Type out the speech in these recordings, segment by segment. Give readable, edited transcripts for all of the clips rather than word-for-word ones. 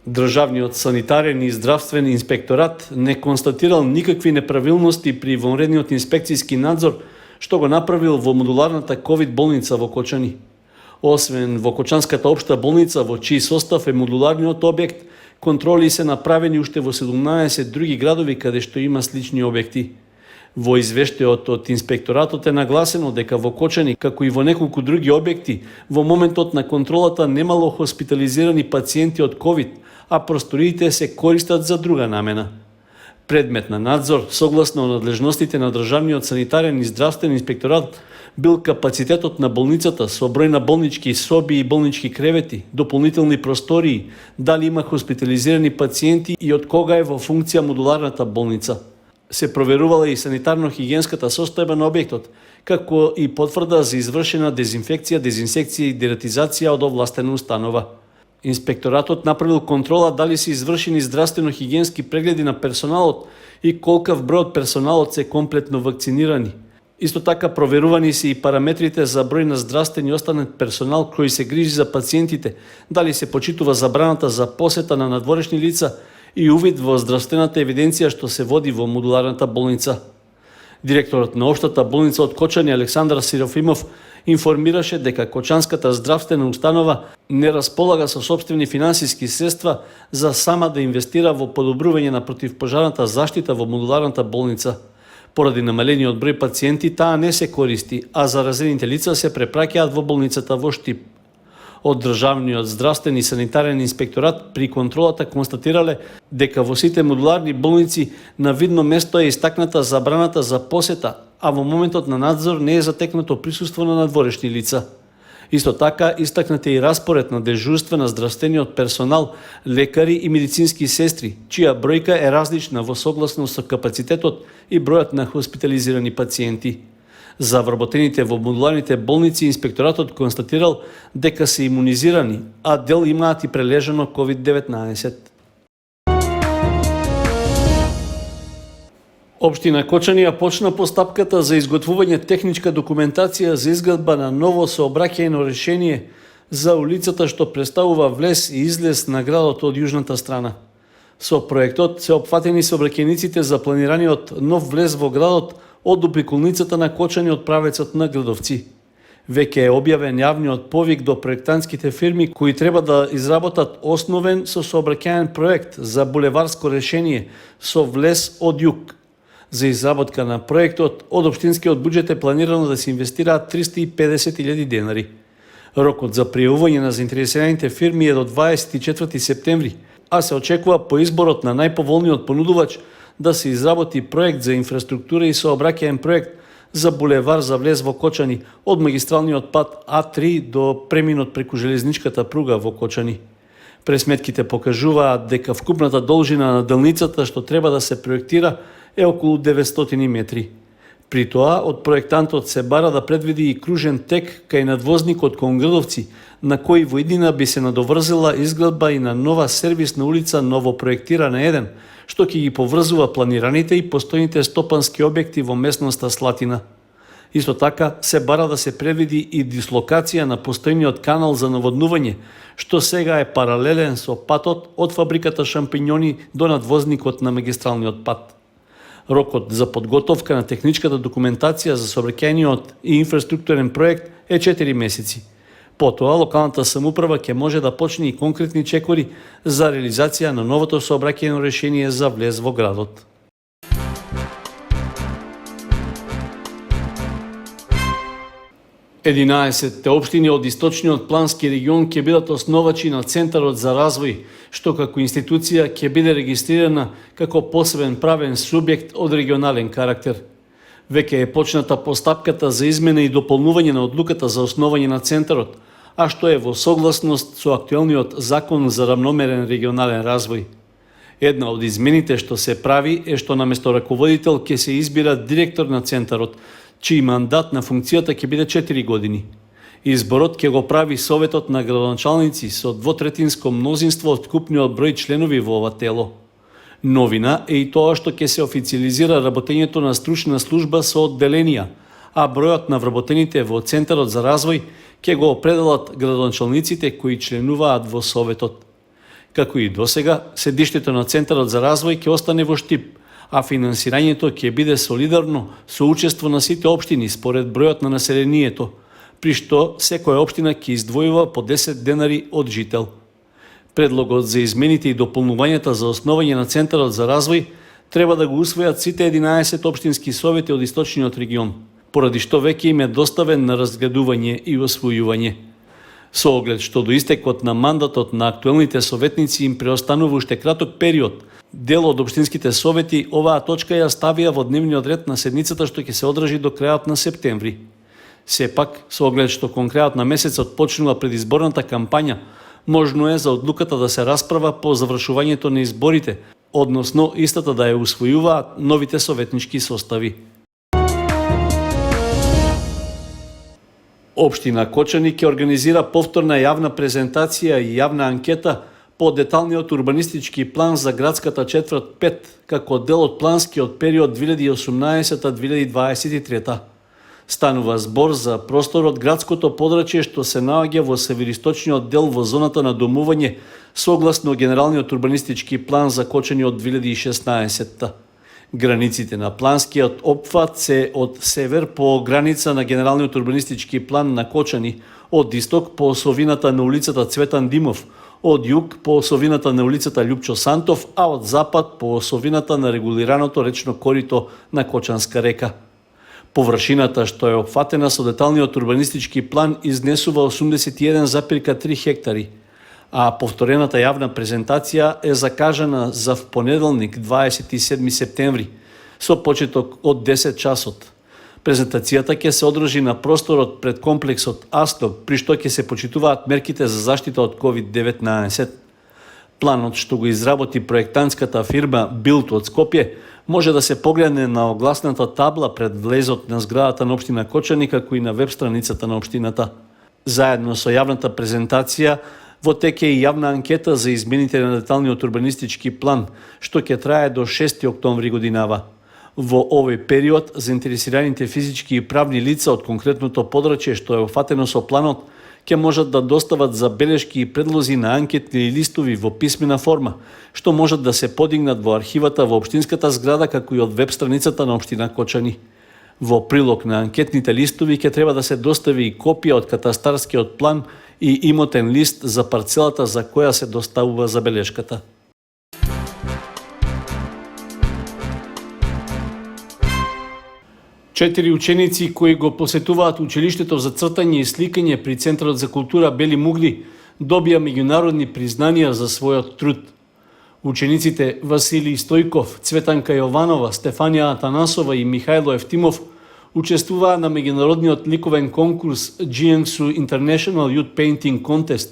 Државниот санитарен и здравствен инспекторат не констатирал никакви неправилности при вонредниот инспекцијски надзор што го направил во модуларната ковид болница во Кочани. Освен во Кочанската општа болница, во чиј состав е модуларниот објект, контроли се направени уште во 17 други градови каде што има слични објекти. Во извештајот од инспекторатот е нагласено дека во Кочани, како и во неколку други објекти, во моментот на контролата немало хоспитализирани пациенти од ковид, а просториите се користат за друга намена. Предмет на надзор, согласно надлежностите на Државниот санитарен и здравствен инспекторат, бил капацитетот на болницата со број на болнички соби и болнички кревети, дополнителни простории, дали има хоспитализирани пациенти и од кога е во функција модуларната болница. Се проверувала и санитарно-хигиенската состојба на објектот, како и потврда за извршена дезинфекција, дезинсекција и дератизација од овластена установа. Инспекторатот направил контрола дали се извршени здравствено-хигиенски прегледи на персоналот и колкав број од персоналот се комплетно вакцинирани. Исто така проверувани се и параметрите за број на здравствен и останат персонал кој се грижи за пациентите, дали се почитува забраната за посета на надворешни лица и увид во здравствената евиденција што се води во модуларната болница. Директорот на општата болница од Кочани Александар Серафимов информираше дека Кочанската здравствена установа не располага со сопствени финансиски средства за сама да инвестира во подобрување на противпожарната заштита во модуларната болница. Поради намалениот број пациенти таа не се користи, а заразените лица се препраќаат во болницата во Штип. Од Државниот здравствен и санитарен инспекторат при контролата констатирале дека во сите модуларни болници на видно место е истакната забраната за посета, а во моментот на надзор не е затекнато присуство на надворешни лица. Исто така истакнате и распоред на дежурства на здравствениот персонал, лекари и медицински сестри, чија бројка е различна во согласност со капацитетот и бројот на хоспитализирани пациенти. За вработените во модуларните болници инспекторатот констатирал дека се имунизирани, а дел имаат и прележано COVID-19. Општина Кочани ја почна постапката за изготвување техничка документација за изградба на ново сообраќајно решение за улицата што представува влез и излез на градот од јужната страна. Со проектот се опфатени сообраќајниците за планираниот нов влез во градот од обиколницата на Кочани од правецот на Градовци. Веќе е објавен јавниот повик до проектантските фирми кои треба да изработат основен со сообраќајен проект за булеварско решение со влез од југ. За изработка на проектот од општинскиот буџет е планирано да се инвестираат 350.000 денари. Рокот за пријавување на заинтересираните фирми е до 24 септември, а се очекува по изборот на најповолниот понудувач да се изработи проект за инфраструктура и сообраќаен проект за булевар за влез во Кочани од магистралниот пат А3 до преминот преку железничката пруга во Кочани. Пресметките покажуваат дека вкупната должина на делницата што треба да се проектира е околу 900 метри. При тоа, од проектантот се бара да предвиди и кружен тек кај надвозникот кон Градовци, на кој во иднина би се надоврзила изградба и на нова сервисна улица ново проектирана 1, што ќе ги поврзува планираните и постојните стопански објекти во местноста Слатина. Исто така се бара да се предвиди и дислокација на постојниот канал за наводнување, што сега е паралелен со патот од фабриката шампињони до надвозникот на магистралниот пат. Рокот за подготовка на техничката документација за сообраќајниот и инфраструктурен проект е 4 месеци. Потоа, локалната самоуправа ќе може да почне и конкретни чекори за реализација на новото сообраќајно решение за влез во градот. Единаесетте општини од источниот плански регион ќе бидат основачи на Центарот за развој, што како институција ќе биде регистрирана како посебен правен субјект од регионален карактер. Веќе е почната постапката за измена и дополнување на одлуката за основање на Центарот, а што е во согласност со актуелниот закон за рамномерен регионален развој. Една од измените што се прави е што наместо раководител ќе се избира директор на Центарот, чиј мандат на функцијата ќе биде 4 години. Изборот ќе го прави Советот на градоначалници со двотретинско мнозинство од вкупниот број членови во ова тело. Новина е и тоа што ќе се официализира работењето на стручна служба со одделенија, а бројот на вработените во Центарот за развој ќе го определат градоначалниците кои членуваат во Советот. Како и досега, седиштето на Центарот за развој ќе остане во Штип, а финансирањето ќе биде солидарно со учество на сите општини според бројот на населението, при што секоја општина ќе издвојува по 10 денари од жител. Предлогот за измените и дополнувањата за основање на Центарот за развој треба да го усвојат сите 11 општински совети од источниот регион, поради што веќе им е доставен на разгледување и освојување. Со оглед што до истекот на мандатот на актуелните советници им преостанува уште краток период, дел од општинските совети оваа точка ја ставија во дневниот ред на седницата што ќе се одржи до крајот на септември. Сепак, со оглед што кон крајот на месецот почнува предизборната кампања, можно е за одлуката да се расправа по завршувањето на изборите, односно истата да ја усвојуваат новите советнички состави. Општина Кочани ќе организира повторна јавна презентација и јавна анкета по деталниот урбанистички план за градската четврт 5, како дел од планскиот период 2018-2023. Станува збор за просторот градското подрачје што се наоѓа во североисточниот дел во зоната на домување согласно генералниот урбанистички план за Кочани од 2016. Границите на планскиот опфат се од север по граница на генералниот урбанистички план на Кочани, од исток по осовината на улицата Цветан Димов, од југ по осовината на улицата Љупчо Сантов, а од запад по осовината на регулираното речно корито на Кочанска река. Површината што е опфатена со деталниот урбанистички план изнесува 81,3 хектари, а повторената јавна презентација е закажана за понеделник 27 септември со почеток од 10 часот. Презентацијата ќе се одржи на просторот пред комплексот Астог, при што ќе се почитуваат мерките за заштита од COVID-19. Планот што го изработи проектантската фирма Билт од Скопје може да се погледне на огласната табла пред влезот на зградата на општина Кочани, како и на веб страницата на општината. Заедно со јавната презентација во тек е и јавна анкета за измените на деталниот урбанистички план, што ќе трае до 6 октомври годинава. Во овој период, заинтересираните физички и правни лица од конкретното подрачје што е офатено со планот, ќе можат да достават забелешки и предлози на анкетни листови во писмена форма, што можат да се подигнат во архивата во општинската зграда, како и од веб страницата на општина Кочани. Во прилог на анкетните листови ќе треба да се достави и копија од катастарскиот план и имотен лист за парцелата за која се доставува забелешката. Четири ученици кои го посетуваат училиштето за цртање и сликање при Центарот за култура Бели Мугли добија меѓународни признанија за својот труд. Учениците Василий Стојков, Цветанка Јованова, Стефанија Атанасова и Михајло Евтимов учествуваа на меѓународниот ликовен конкурс Jiangsu International Youth Painting Contest,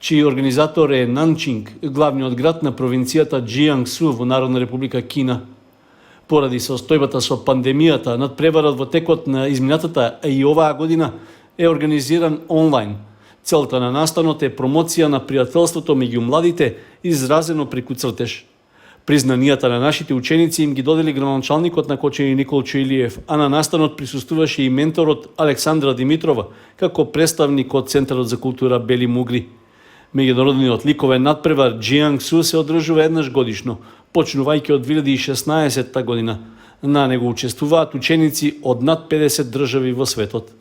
чиј организатор е Нанчинг, главниот град на провинцијата Jiangsu во Народна република Кина. Поради состојбата со пандемијата, надпреварот во текот на изминатата и оваа година е организиран онлайн. Целта на настанот е промоција на пријателството меѓу младите, изразено преку цртеж. Признанијата на нашите ученици им ги додели градоначалникот на Кочани Никол Чоилиев, а на настанот присуствуваше и менторот Александра Димитрова, како представник од Центарот за култура Бели Мугли. Меѓународниот ликовен надпревар Jiangsu се одржува еднаш годишно, почнувајќи од 2016 година. На него учествуваат ученици од над 50 држави во светот.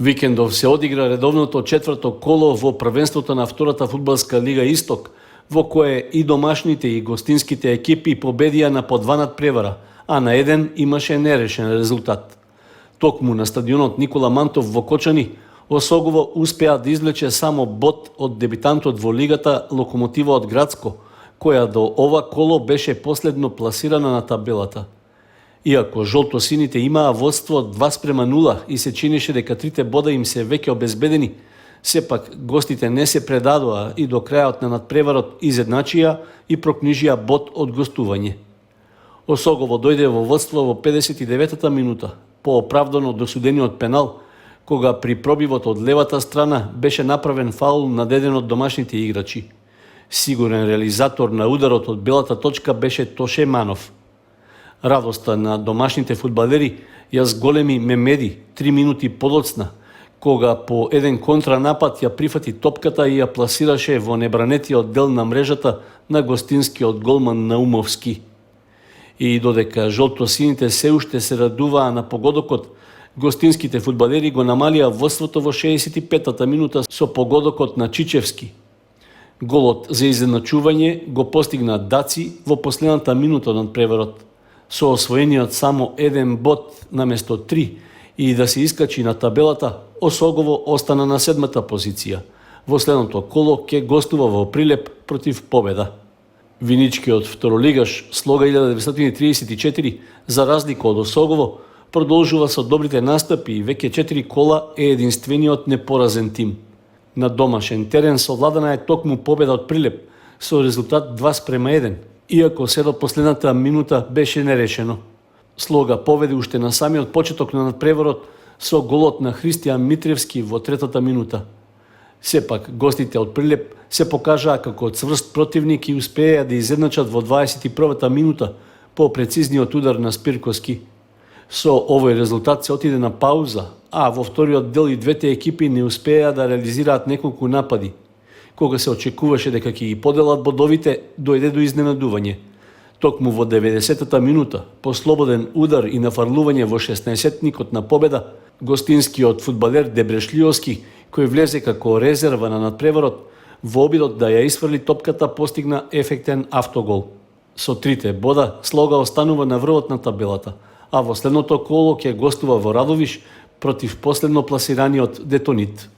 Викендов се одигра редовното четврто коло во првенството на втората фудбалска лига Исток, во кое и домашните и гостинските екипи победија на по 2 надпревара, а на еден имаше нерешен резултат. Токму на стадионот Никола Мантов во Кочани, Осогово успеа да извлече само бод од дебитантот во лигата Локомотива од Градско, која до ова коло беше последно пласирана на табелата. Иако жолто-сините имаа водство 2:0 и се чинеше дека трите бода им се веќе обезбедени, сепак гостите не се предадоа и до крајот на надпреварот изедначија и прокнижија бод од гостување. Осогово дојде во водство во 59-та минута, по оправдано досудениот пенал, кога при пробивот од левата страна беше направен фаул на еден од домашните играчи. Сигурен реализатор на ударот од белата точка беше Тоше Манов. Радоста на домашните фудбалери ја зголеми Мемеди 3 минути подоцна, кога по еден контранапад ја прифати топката и ја пласираше во небранетиот дел на мрежата на гостинскиот голман Наумовски. И додека жолто-сините се уште се радуваа на погодокот, гостинските фудбалери го намалија водството во 65-та минута со погодокот на Чичевски. Голот за изедначување го постигна Даци во последната минута од надпреварот, со освоениот само еден бод наместо 3 и да се искачи на табелата, Осогово остана на 7-та позиција. Во следното коло ќе гостува во Прилеп против Победа. Виничкиот второлигаш Слога 1934, за разлика од Осогово, продолжува со добрите настапи и веќе 4 кола е единствениот непоразен тим. На домашен терен совладана е токму победа од Прилеп со резултат 2:1, иако се до последната минута беше нерешено. Слога поведе уште на самиот почеток на надпреварот со голот на Христијан Митревски во 3-та минута. Сепак, гостите од Прилеп се покажаа како цврст противник и успеа да изедначат во 21-та минута по прецизниот удар на Спирковски. Со овој резултат се отиде на пауза, а во вториот дел и двете екипи не успеа да реализираат неколку напади. Кога се очекуваше дека ќе ги поделат бодовите, дојде до изненадување. Токму во 90-та минута, по слободен удар и нафарлување во 16-никот на Победа, гостинскиот фудбалер Дебрешлиовски, кој влезе како резерва на надпреварот, во обидот да ја исфрли топката постигна ефектен автогол. Со 3 бода Слога останува на врвот на табелата, а во следното коло ќе гостува во Радовиш против последно пласираниот Детонит.